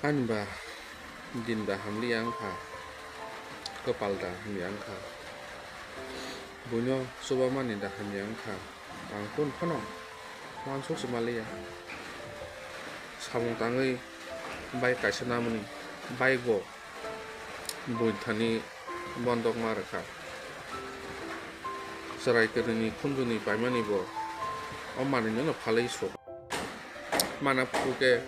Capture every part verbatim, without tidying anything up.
Ani ba din da hamliya wngkha, kwpal da hamya wngkha, buino chubamani da hamya wngkha, ang kunu phano uansuk se maliya. Samung tangwi bike kaisa namani bike bo buini thani bondok ma rwkha. Chwrai kwrwini khunjuni paimani bo o manwino phalwi sok. Mana phuru khe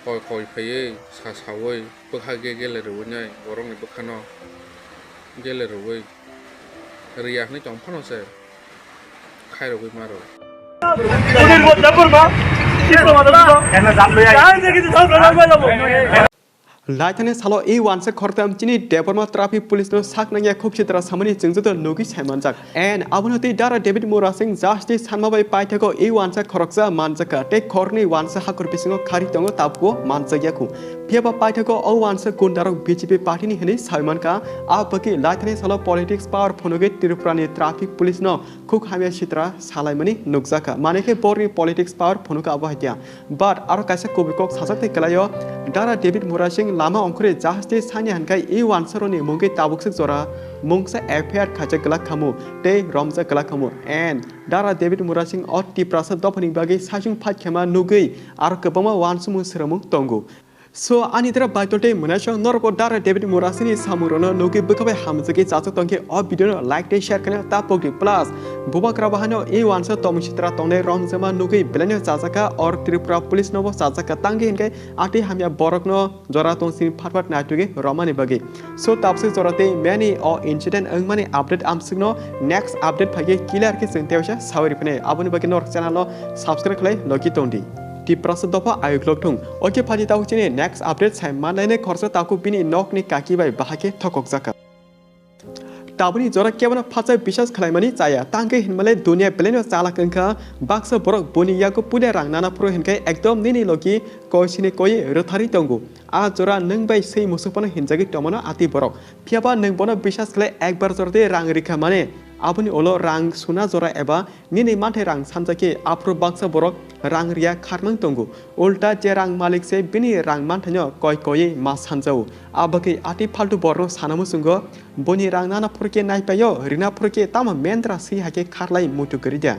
koi koi phaiwi sa saui bwkha ge gele rwui nai borokni bwkhano gele rwui rwya hwnwi tong phano se khairogwi maro. Laithani salo e wansa khoroktham chini Debbarma traffic police no sak nangya khuk sitra samani chwng joto nugwi sai manjak. And abono tei Dara David Murasing justice sanma bai paithago e wansa khoroksa manjakha tei khoroknwi wansa hakhor bisingo khari tongo tabukbo manjakya khu. Phiyaba paithago o wansa gundarok B J P party ni hinwi sai mankha. A bagwi laithani salo politics power phunugwi Tripura ni traffic police no khuk hamya sitra salaimani nukjakha. Mane khe borni politics power phunukha abo haikya. But aro kaisa kubui kok sajak tei kwlaio, Dara David Murasing lama ongkhorwi justice sanya hinkhai e wansaroni mungwi tabukswk jora mungsa F I R khaijak glak khamu tei romjak glak khamu. And Dara David Murasing o Tiprasa dophani bagwi saichung phaikhe ma nugwi aro kwbangma wansukmung swrwngmung tongo. So ani dara baitol tei mwnaisong norokbo Dara David Murasini samungrokno nugwi bwkha bai hamjagwi chachak tongkhe o video no like tei share khaina ta pokdi. Plus bubagra bahano e wansa tomung sitra tongnai romjama nugwi belaino chajakha or Tripura police nobo chajakha tangwi hinkhe atwi hamya borokno jora tongsini phat phat naitugwi romani bagwi. So tabse jora tei many o incident wngmani update amsukno next update phaikhe clear khe chwng teisa sawi riphinai aboni bagwi norok channel no subscribe khlai logi tongdi. Tiprasa dopha ayuk lok thung. Oke, phaidi tabuk chini next update sai manlainai khoroksa takhuk bini nokni kaki bai bahai khe thokokjakha. Tabukni jora kebono phatsa biswas khlaimani chaya. Tangkhe hinmale dunia belaino chalak wngkha. Baksa borok boni yago puila rang nana phuru hinkhe ekdom nini logi koisini koi rwthari tongo. A jora nwng bai swi musuk phano hinjagwi tongmano ati borok. Phiyaba nwng bono biswas khlai ekbar jora de rang rikha mane aboni ulo rang suna jora eba nini manthai rang sanjakhe aphuru baksa borok rang riya kharmang tongo. Ulta je rang malik se bini rang manthaino koi koiwi ma sanjao. Abagwi ati phaltu borno sana muchungo boni rang nana phurkhe naipaio rina phurkhe tamo mendra swi haikhe kharlai muitu kwrwi da.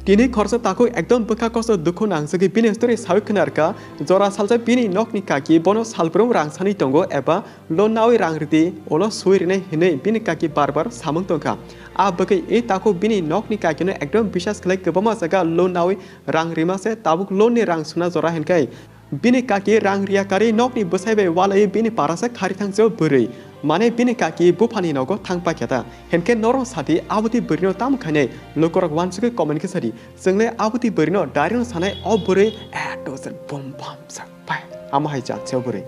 Tini khoroksa takhuk ekdom bwkha kosto dukhu nangjagwi bini story sawi khwnarkha. Jora salsa bini nokni kaki bono salbrum rang sani tongo eba loan nawi rang ridi, ulo sui rinai hinwi bini kaki bar bar samung tongkha. A bagwi e takhuk bini nokni kakino ekdom biswas khlai kwbangma jaga loan nawi rang rima se tabuk loan ni rang suna jora hinkhai bini kaki rang riya karwi nokni bwsai bai walaiwi bini para se khari thangchio bwrwi. Mane bini kaki buphani nogo thang paikha ta. Hinkhe norok sadi aboni bwrwino tamo khainai lukurok wansugwi comment khe sadi. Chwngle aboni bwrwino direct no sanai o bwrwi a dozen bum bam sak. Pai, amo hai jat se bwrwi.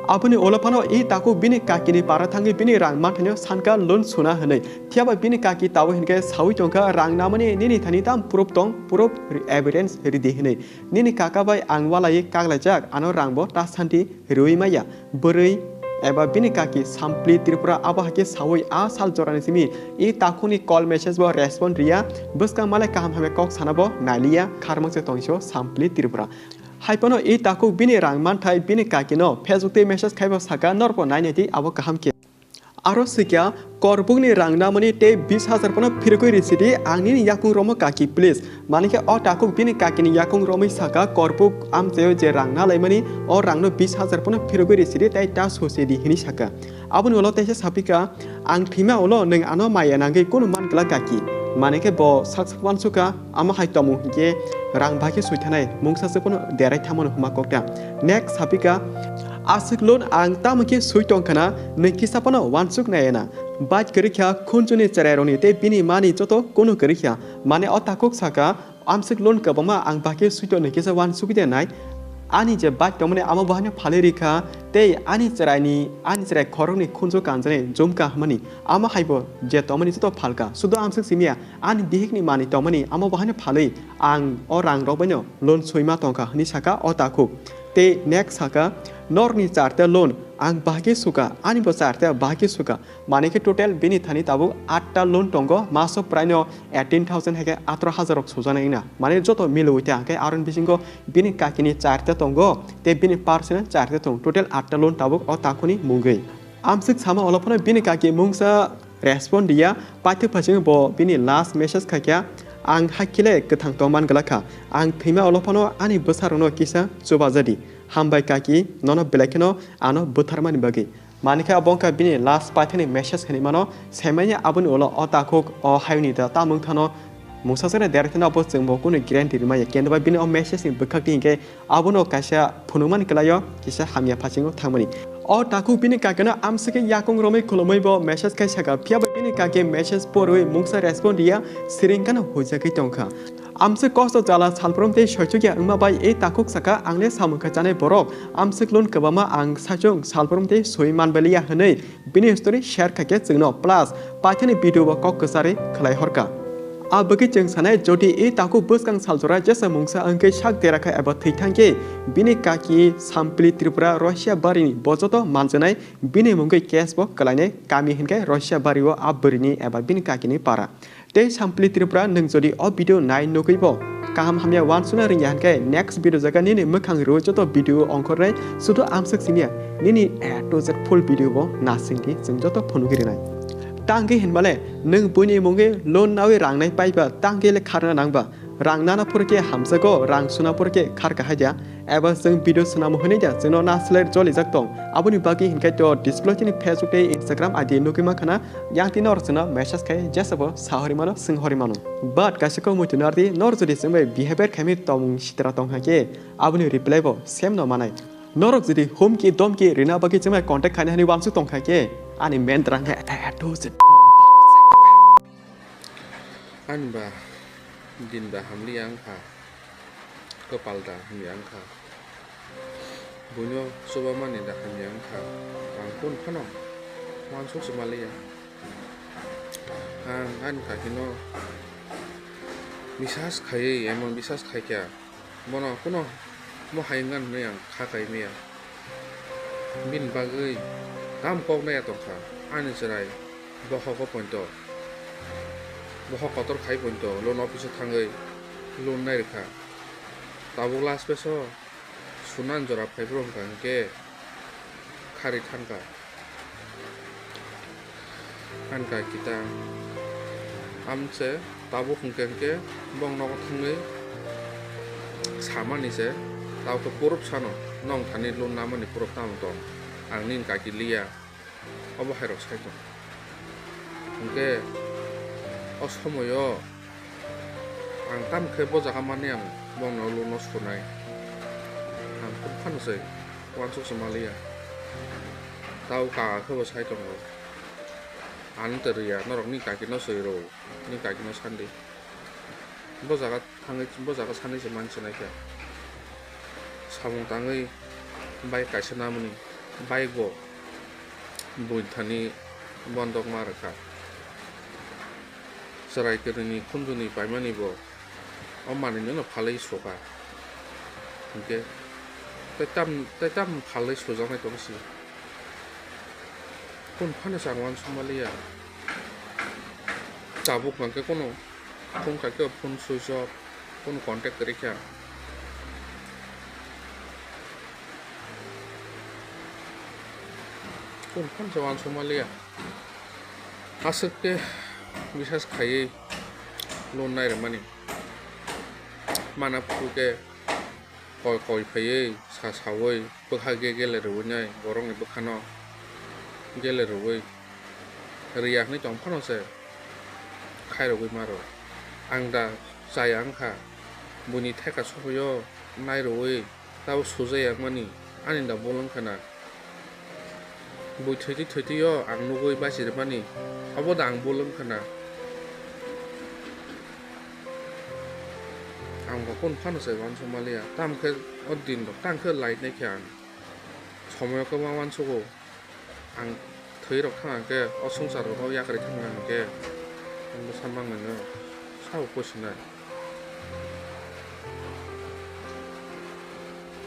Aboni ulo phano e takhuk bini kakini para thangwi bini rang manthaino sanka loan suna hwnwi. Phiyaba bini kaki tabuk hinkhe sawi tongkha rang namani nini thani tam proof tong, proof evidence ridi hwnwi. Nini kaka bai ang walaiwi kaklaijak, ano rangbo ta santi riwi maya. Bwrwi eba bini kaki Sampli Tripura abo haikhe sawi a sal jorani simi e takhukni call message bo respond riya. Bwskang malai kaham hamya kok sana bo nailiya, kharmang se tongso Sampli Tripura. Hai phano e takhuk bini rang manthai bini kakino Facebook tei message khaibo saka norokbo nainai di abo kaham khe. Aro sikya korbukni rang namani tei bis hajar phano phirigwi risidi ang nini yakung romo kaki please. Manikhe o takhuk bini kakini yakung romwi saka korbuk amchaio je rang nalaimani o rangno bis hajar phano phirigwi risidi tei ta sosedi hini saka. Aboni ulo teisa sapika ang thwima ulo nwng ano maya nangwi kunu man glak kaki. Manikhe bo sak sak wansukha. Amo hai tongmung hinkhe rang bahai khe sui thanai mungsa se phano derai thamano hwnma kok ta. Next sapika, aswk loan ang tamo khe sui tong khana, nwng kisa phano wansuk nai na. Bike kwrwi kha khunjuni chwrairokni tei bini mani joto kunu kwrwi kha. Mane o takhuk saka, amswk loan kwbangma ang bahai khe sui tong nwng kisa wansugwi de nai. Ani je bike tongmani amo bo haino phalwi rikha tei ani chwraini, ani chwrai khorokni khunju kanjani jumka hwnmani amo haibo je tongmani joto phalka. Sudo amswk simiya. Ani bihikni manwi tongmani amo bo haino phalwi ang o rang rok baino loan swima tongkha hwnwi saka o takhuk. Tei next saka, Norni charta loan ang bahai khe suka, ani bo charta bahai khe suka. Mane khe total bini thani tabuk atta loan tongo, maso praino eighteen thousand hai khe atro hazar rok sujaknai wngna. Mane joto milo ui te ang khe aroni bisingo bini kakini charta tongo, tei bini personal charta tongo. Total atta loan tabuk o takhuni mungwi. Amswk sama olo phano bini kaki mungsa respond riya, paithak phasing bo bini last message khaikha, "Ang haikhe le kwthang tongman glakha, ang thwima olo phano ani bwsarokno kisa chubajadi, hambai kaki, nono belai kheno ano butharmani bagwi." Manikhe abo wngkha bini last paithakni message hinwi mano, saimanni aboni ulo o takhuk o hayungni da tamung thano mungsa sere derek thano abo chwngbo kunu guarantee rwmaya, kendo ba bini o message ni bwkhak twi hinkhe abono kaisa phunukmani kwlaio kisa hamya phasingo thangmani. O takhuk bini kakino amswkhe yakung romwi khulumwi bo message khai saka, phiya ba bini kaki message porwi mungsa respond riya, siring gana huijagwi tongkha. Amswk kosto jala salbrum tei soichukya wngma bai e takhuk saka, "Ang le samung kha chanai borok, amswk loan kwbangma ang saichung salbrum tei soi manbaliya," hwnwi bini story share khaikhe chwngno plus paithakni video bo kok kwcharwi khwlai horkha. A bagwi chwng sanai, jodi e takhuk bwskang saljora jesa mungsa wngkhe sak dera kha eba thwi thangkhe, bini kaki Sampli Tripura Rosia barini bo joto manjanai, bini mungwi case bo kwlainai, kami hinkhe Rosia bario a bwrwini eba bini kakini para. Tei Sampli Tripura, nwng jodi o video nai nugwi bo kaham hamya uansukna rwngya hinkhe next video jaga nini mwkhang rwi joto video ongkhornai, sudu amswk siniya nini A to Z full video bo nasingdi chwng joto phunugwi rwnai. Tangwi hinmale nwng buini mungwi loan nawi rang nai paiba, tangwi le kharna nangba, rang nana phuru khe hamjakgo, rang suna phuru khe kharka haida. Eba chwng video swnamo hwnwi da chwngno na slide jolijak tong. Aboni bagwi hinkhe to display chini Facebook tei Instagram I D nugwi mankha na, yang twi norok chwngno message khai jesabo sahori mano, swnghori mano. But kaisa kok muitu nardi, nor jodi chwngbai behavior khaimwi tongmung sitra tongkha khe, aboni reply bo same no manai. Norok jodi humki domki rina bagwi chwngbai contact khaina hwnwi uansuk tongkha khe, ani main drang khe A to Z. Ani ba din ba hamliya wngkha, kwpal da hamya wngkha, buino chubamani da hamya wngkha, ang kunu phano uansuk se maliya. Ang ani kakino bisas khaiwi, emon bisas khaikha, bono kuno mo hai wngna hwnwi ang kha kai maya. Bini bagwi tam kok naiya tongkha ani chwrai, bohogo poito, bohok kotor khai poito loan office o thangwi loan nai rwkha. Tabuk last page o sunan jora phaiphuru wngkha hinkhe kharwi thangkha. Ani kaki ta amse tabuk hwnkhe hwnkhe bong nogo thangwi samani se, tabuk khe proof sano, nong thani loan namani proof tamo tong, ang nini kaki liya, obo hairok sai tong. Hwnkhe o somoyo ang tamo khe bo jaga mani ang bono loan no sunai, ang phano se uansuk se maliya, tao kaka khe bo sai tongo. Ano twi rwya, norok ni kaki no swi rw, ni kaki no sandi. Bo jaga thangwi, bo jaga sandi se mansi nai khe. Samung tangwi bike kaisa namani, bike bo buini thani bondok ma rwkha. Chwrai kwrwini khunjuni paimani bo o manwino phalwi suka. Hinkhe tei tam, tei tam phalwi sujaknai tongsi. Kunu phano chang uansuk maliya. Tabuk hwnkhe kunu phone khaikhe phone switch off, kunu contact kwrwi kha. Kunu phano chang uansuk maliya. Aswk khe bisas khaiwi loan nai rwmani. Mana phuru khe koi koi phaiwi sa saui bwkha ge gele rwui nai, borokni bwkhano gele rwui rwya hwnwi tong phano se khairogwi maro. Ang da chaya wngkha, buini theka sophio nai rwui tabo sujaya wngmani, ani da bul wngkha na. Bui thwitwi thwitwi o ang nugwi bachirwmani, obo da ang bul wngkha na. Ang bo kunu phano se uansuk maliya, tamo khe o din rok tang khe lait nai khe ang. Somoyo kwbangma uansugo, ang thwi rok thang khe o swngchar rok yakarwi thang khe ang bwsa mang nai no sabo pusinai.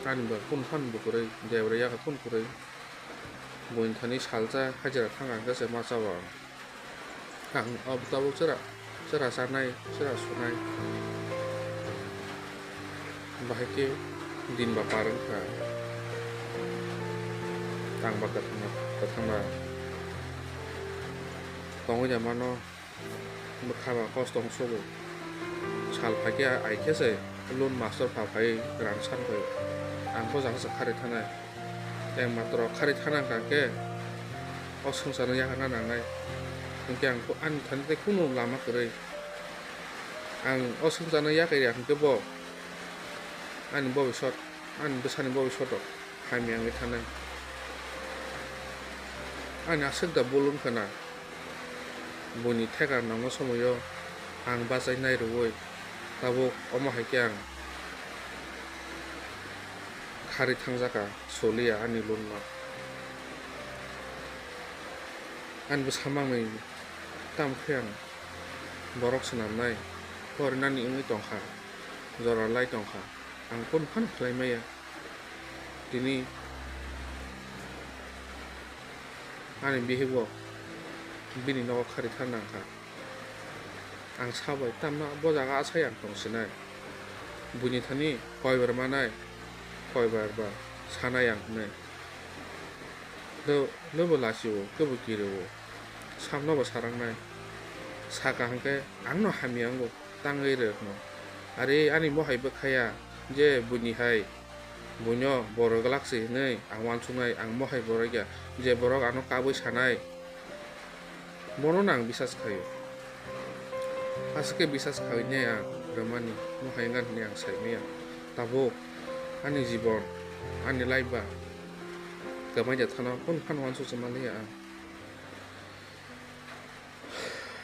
Ani ba kun phan bo kwrwi, debra yaga kun kwrwi. Buini thani salsa hajira thang ang khe se ma cha o ang. Ang abo tabuk chwra, chwra chanai, chwra sunai. Bahai khe din ba par wngkha. Tang ba kwthang, kwthang ba tongwi da mano. Bwkha ba kosto wng sugo. Sal phai khe ai khe se loan master pha phai rang san phai. Ang bo jaga se khari thanai. Tei matro khari thana wngkha khe o swngcharno yakarna nangnai. Hinkhe ang ani thani tei kunu lama kwrwi. Ang o swngcharno yakarya hinkhe bo ani bobisot, ani bwsani bobisot rok hamya wngwi thanai. Ani aswk da bul wngkha na. Buini theka nangma somoio ang bachai nai rwui tabuk omo hai khe ang khari thangjakha, soliya ani loan no. Ani bwsa manwi tamo khe ang borok swnamnai, porinani wngwi tongkha, jora lai tongkha, ang kunu phano khlai maya. Tini ani bihik bo bini nogo khari thar nangkha. Ang sabai tamno bo jaga asai ang tong sinai. Buini thani koibar manai, koibar ba sanai ang hinwi. Lo, lo bo lachio, kebo kirio. Samno bo sarangnai. Saka hwnkhe angno hamya wngo, tangwi rwkno. Are ani mohai bwkhaya je buini hai. Buino borok glak se hinwi ang uansuknai, ang mohai borok ya. Je borok ano kabui sanai, bono no ang bisas khaio. Aswk khe bisas khaiwi ang rwmani, mohai wngkha hinwi ang saimaya. Tabuk ani jibon, ani life ba kwmai de thano, kunu phano uansuk se manliya ang.